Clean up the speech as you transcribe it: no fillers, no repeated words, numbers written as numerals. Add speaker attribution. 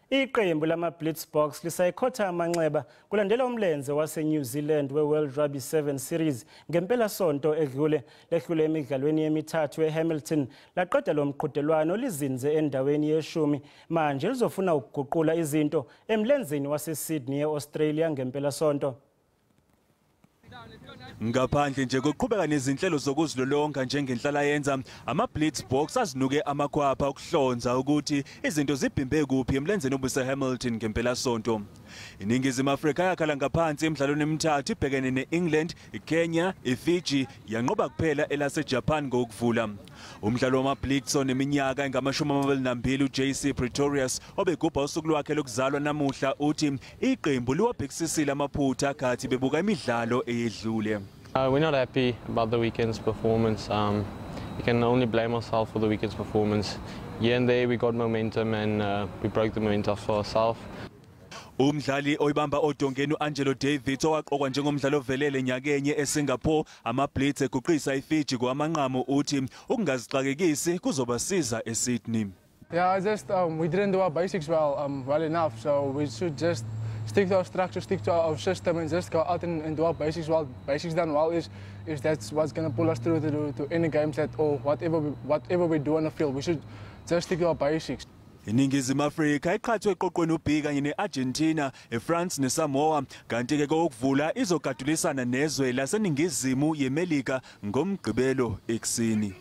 Speaker 1: Iqembu lama-Blitzboks lisayikhotha amanxeba kulandela umlenze wase-New Zealand we-World Rugby 7 Series ngempelasonto edlule. Lehlule emidlalweni emithathu eHamilton, laqeda lo mqhudelwano lizinze endaweni yeshumi. Manje lizofuna ukuguqula izinto emlenzeni wase-Sydney e-Australia ngempelasonto.
Speaker 2: Ngaphandle nje kokuqhubeka nezinhlelo zokuzilolonga njengenhlalayenza, ama-Blitzboks azinuke amakhwapha ukuhlonza ukuthi izinto zibhimbe kuphi emlenzeni obuseHamilton ngempelasonto. INingizimu Afrika yakhala ngaphansi emidlalweni emithathu ibhekene ne-England, iKenya, iFiji, yanqoba kuphela elaseJapan ngokuvula. Umdlalo wama-Blitz oneminyaka engama-22 uJC Pretorius, obegubha usuku lwakhe lokuzalwa namuhla, uthi iqembu liwabhekisisile amaphutha khathi bebuka imidlalo eyedlule.
Speaker 3: We're not happy about the weekend's performance. We can only blame ourselves for the weekend's performance. Here and there we got momentum and we broke the momentum for ourselves.
Speaker 2: Umdlali oyibamba odongeni uAngelo Davids, owaqokwa njengomdlali ovelele nyakenye eSingapore, amaBlitz eguqisa iFiji kwamanqamu, uthi ukungazixakekisi kuzobasiza eSydney.
Speaker 4: Yeah, just we didn't do our basics well enough, so we should just stick to our structure, stick to our system, and just go out and do our basics well. Basics done well is that's what's going to pull us through to any games that or whatever we do on the field. We should just stick to our basics.
Speaker 2: INingizimu Afrika iqhathwe eqoqweni uB kanye neArgentina, eFrance neSamoa, kanti ke kokuvula izogadulisana nezwe laseNingizimu yeMelika ngoMgqibelo ekuseni.